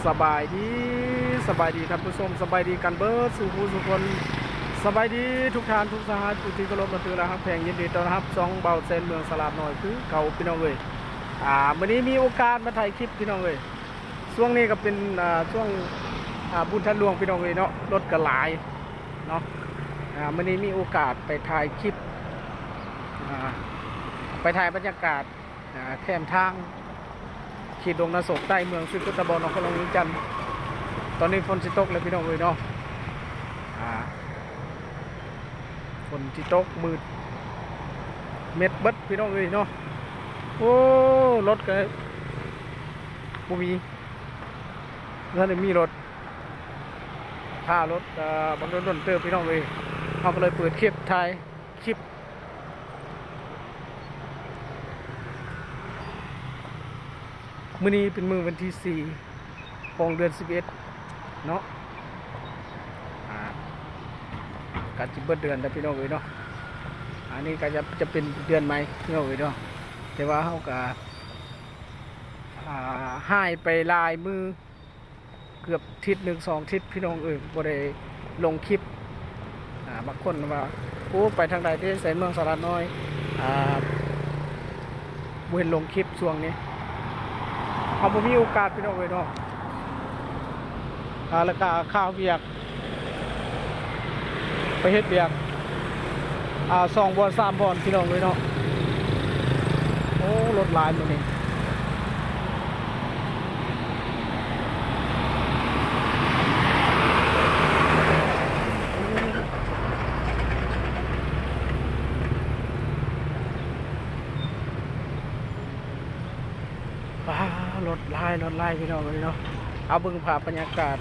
ສະບາຍດີ ສະບາຍດີທ່ານຜູ້ຊົມ ສະບາຍດີກັນເບິດສູ່ຜູ້ສູ່ຄົນ ສະບາຍດີທຸກທ່ານທຸກສະຫາຍ ຜູ້ທີ່ເຄົາລົບນັບຖື ແລະ ຮັກແພງ ຍິນດີຕ້ອນຮັບຊ່ອງບ່າວແຊນເມືອງສະຫຼາດນ້ອຍຄືເກົ່າພີ່ນ້ອງເອີຍ. ອາ ມື້ນີ້ມີໂອກາດມາຖ່າຍຄລິບພີ່ນ້ອງເອີຍ. ຊ່ວງນີ້ກໍເປັນ ອາ ຊ່ວງ ອາ ບຸນທາດຫຼວງພີ່ນ້ອງເອີຍເນາະ ລົດກໍຫຼາຍເນາະ. ອາ ມື້ນີ້ມີໂອກາດໄປຖ່າຍຄລິບ ອາ ໄປຖ່າຍບັນຍາກາດ ອາ ແຄມທາງ ເຂດດົງນາໂສກໃຕ້ ເມືອງສະກຸດຕະບອງ ນະຄອນຫຼວງວຽງຈັນ. ຕອນນີ້ຝົນຊິຕົກແລ້ວພີ່ນ້ອງເອີຍເນາະ ອາ ຝົນຊິຕົກ ມືດເມັດເບິດພີ່ນ້ອງເອີຍເນາະ. ໂອ້ ລົດກໍບໍ່ມີ ບໍ່ທັນໄດ້ມີລົດ ຖ້າລົດ ເອີ ບັກດົນໆເຕີບພີ່ນ້ອງເອີຍ. ເຮົາກໍເລີຍເປີດຄລິບ ຖ່າຍຄລິບ ມື້ນີ້ເປັນມື້ວັນທີສີ່ ຂອງເດືອນສິບເອັດເນາະ. ອາ ກໍຊິເບິດເດືອນແລ້ວພີ່ນ້ອງເອີຍເນາະ. ອັນນີ້ກໍຈະ ຈະເປັນເດືອນໃໝ່ພີ່ນ້ອງເອີຍເນາະ. ແຕ່ວ່າເຮົາກໍ ອາ ຫາຍໄປຫຼາຍມື້ ເກືອບທິດໜຶ່ງສອງທິດພີ່ນ້ອງເອີຍ ບໍ່ໄດ້ລົງຄລິບ. ອາ ບາງຄົນວ່າ ໂອ້ ໄປທາງໃດເດ້ ໃສເມືອງສະຫຼາດນ້ອຍ ອາ ບໍ່ເຫັນລົງຄລິບຊ່ວງນີ້ ເຮົາບໍ່ມີໂອກາດພີ່ນ້ອງເອີຍເນາະ. ອາ ແລ້ວກໍຄາວຽກ ໄປເຮັດວຽກ ອາ ສອງບ່ອນສາມບ່ອນພີ່ນ້ອງເອີຍເນາະ. ໂອ້ ລົດຫຼາຍມື້ນີ້ ປ້າ ລົດຫຼາຍ ລົດຫຼາຍພີ່ນ້ອງເອີຍເນາະ. ເອົາເບິ່ງພາບບັນຍາກາດ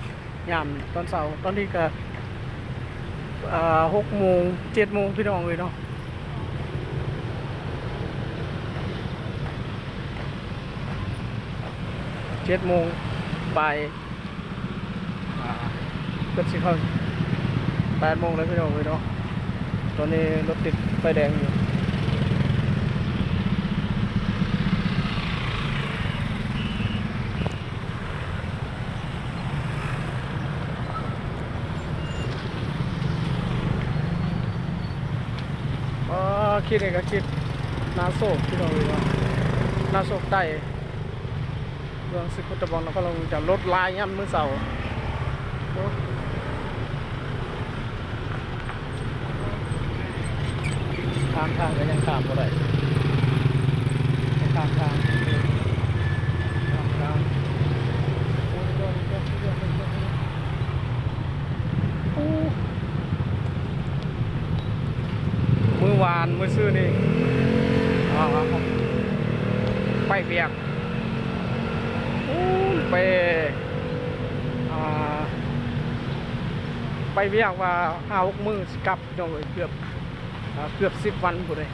ຍາມຕອນເຊົ້າ ຕອນນີ້ກໍ ເອີ ຫົກໂມງ ເຈັດໂມງພີ່ນ້ອງເອີຍເນາະ ເຈັດໂມງປາຍ ອາ ເກືອບຊິເຂົ້າແປດໂມງແລ້ວພີ່ນ້ອງເອີຍເນາະ. ຕອນນີ້ລົດຕິດໄຟແດງຢູ່. ອໍ ເຂດນີ້ກໍເຂດນາໂສກພີ່ນ້ອງເອີຍເນາະ ນາໂສກໃຕ້ ເມືອງສະກຸດຕະບອງ ນະຄອນຫຼວງວຽງຈັນ. ລົດຫຼາຍຍາມມື້ເຊົ້າ ໂອ້ ຂ້າມທາງກໍຍັງຂ້າມບໍ່ໄດ້ ຂ້າມທາງ ຂ້າມທາງ. ມື້ວານ ມື້ຊືນນີ້ ອາ ໄປວຽກ ໂອ້ ໄປ ອາ ໄປວຽກວ່າຫ້າຫົກມື້ຊິກັບ ພີ່ນ້ອງເອີຍ ເກືອບ ອາ ເກືອບສິບວັນພຸ້ນເດ້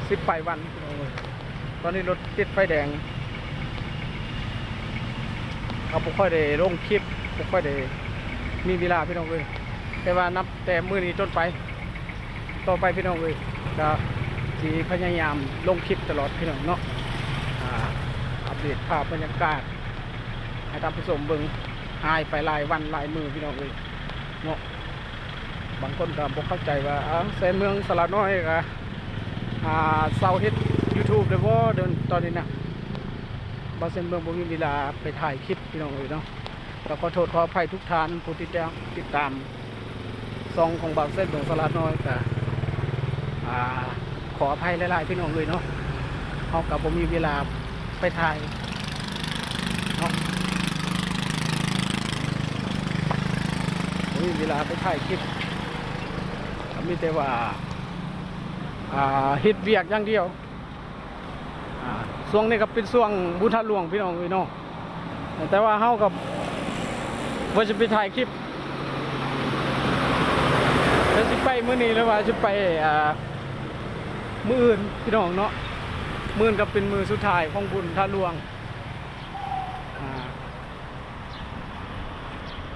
ສິບປາຍວັນພີ່ນ້ອງເອີຍ. ຕອນນີ້ລົດຕິດໄຟແດງ ກໍບໍ່ຄ່ອຍໄດ້ລົງຄລິບ ບໍ່ຄ່ອຍໄດ້ມີເວລາພີ່ນ້ອງເອີຍ. ແຕ່ວ່ານັບແຕ່ມື້ນີ້ຕົ້ນໄປ ຕໍ່ໄປພີ່ນ້ອງເອີຍ ກໍຊິພະຍາຍາມລົງຄລິບຕະຫຼອດພີ່ນ້ອງເນາະ ອາ ອັບເດດພາບບັນຍາກາດໃຫ້ທ່ານຜູ້ຊົມເບິ່ງ. ຫາຍໄປຫຼາຍວັນຫຼາຍມື້ພີ່ນ້ອງເອີຍເນາະ. ບາງຄົນກໍບໍ່ເຂົ້າໃຈວ່າ ເອີ ແຊນເມືອງສະຫຼາດນ້ອຍກໍ ອາ ເຊົາເຮັດຢູທູບແລ້ວບໍ່ ດຽວຕອນນີ້ນະ. ບ່າວແຊນເມືອງບໍ່ມີເວລາໄປຖ່າຍຄລິບພີ່ນ້ອງເອີຍເນາະ. ກໍຂໍໂທດຂໍອະໄພທຸກທ່ານຜູ້ທີ່ຕິດຕາມ ຕິດຕາມຊ່ອງຂອງບ່າວແຊນເມືອງສະຫຼາດນ້ອຍ ກໍ ອາ ຂໍອະໄພຫຼາຍໆພີ່ນ້ອງເອີຍເນາະ. ເຮົາກໍບໍ່ມີເວລາໄປຖ່າຍເນາະ ບໍ່ມີເວລາໄປຖ່າຍຄລິບ ກໍມີແຕ່ວ່າ ອາ ເຮັດວຽກຢ່າງດຽວ. ອາ ຊ່ວງນີ້ກໍເປັນຊ່ວງບຸນທາດຫຼວງພີ່ນ້ອງເອີຍເນາະ ແຕ່ວ່າເຮົາກໍບໍ່ໄດ້ຊິໄປຖ່າຍຄລິບ ແຕ່ຊິໄປມື້ນີ້ ຫຼືວ່າຊິໄປ ອາ ມື້ອື່ນພີ່ນ້ອງເນາະ. ມື້ອື່ນກໍເປັນມື້ສຸດທ້າຍຂອງບຸນທາດຫຼວງ. ອາ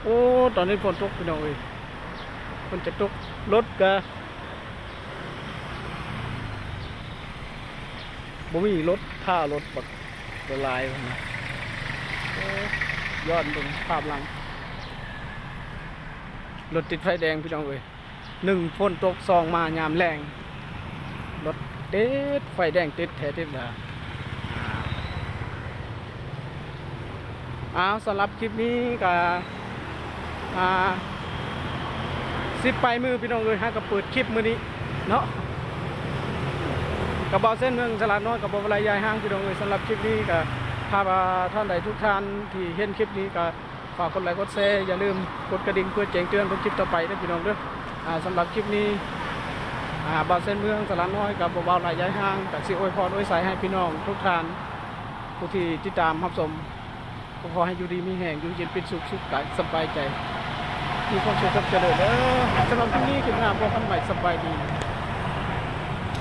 ໂອ້ ຕອນນີ້ຝົນຕົກພີ່ນ້ອງເອີຍ ຝົນຈະຕົກ ລົດກໍ ບໍ່ມີລົດ ຖ້າລົດບັກຫຼາຍພຸ້ນນະ. ໂອ້ ຍ້ອນເບິ່ງພາບຫຼັງ ລົດຕິດໄຟແດງພີ່ນ້ອງເອີຍ. ໜຶ່ງ ຝົນຕົກ ສອງ ມາຍາມແລງ ລົດຕິດໄຟແດງ ຕິດແທ້ຕິດວ່າ. ອ້າວ ສຳລັບຄລິບນີ້ກະ ອ່າ ສິບປາຍມື້ພີ່ນ້ອງເອີຍ ຫາກະເປີດຄລິບມື້ນີ້ເນາະ ກະເບົາເສັ້ນເມືອງຕະຫຼາດນ້ອຍ ກະບໍ່ຫຼາຍຢາຍຫ່າງພີ່ນ້ອງເອີຍ. ສຳລັບຄລິບນີ້ກະ ຖ້າວ່າທ່ານໃດທຸກທ່ານທີ່ເຫັນຄລິບນີ້ກະ ຝາກກົດໄລກົດແຊ ຢ່າລືມກົດກະດິ່ງເພື່ອແຈ້ງເຕືອນເບິ່ງຄລິບຕໍ່ໄປເດີພີ່ນ້ອງເດີ. ອ່າ ສຳລັບຄລິບນີ້ ອ່າ ບ່າວເຊນເມືອງຕະຫຼາດນ້ອຍກະບໍ່ເວົ້າຫຼາຍຢາຍຫ່າງ ກະຊິອວຍພອນອວຍໄຊໃຫ້ພີ່ນ້ອງທຸກທ່ານ ຜູ້ທີ່ຕິດຕາມຮັບຊົມ ກໍຂໍໃຫ້ຢູ່ດີມີແຮງ ຢູ່ເຢັນເປັນສຸກ ສຸກກາຍສະບາຍໃຈ ມີຄວາມສຸກຄວາມຈະເລີນເດີ. ສຳລັບຄລິບນີ້ ຄລິບໜ້າພົບກັນໃໝ່ ສະບາຍດີ.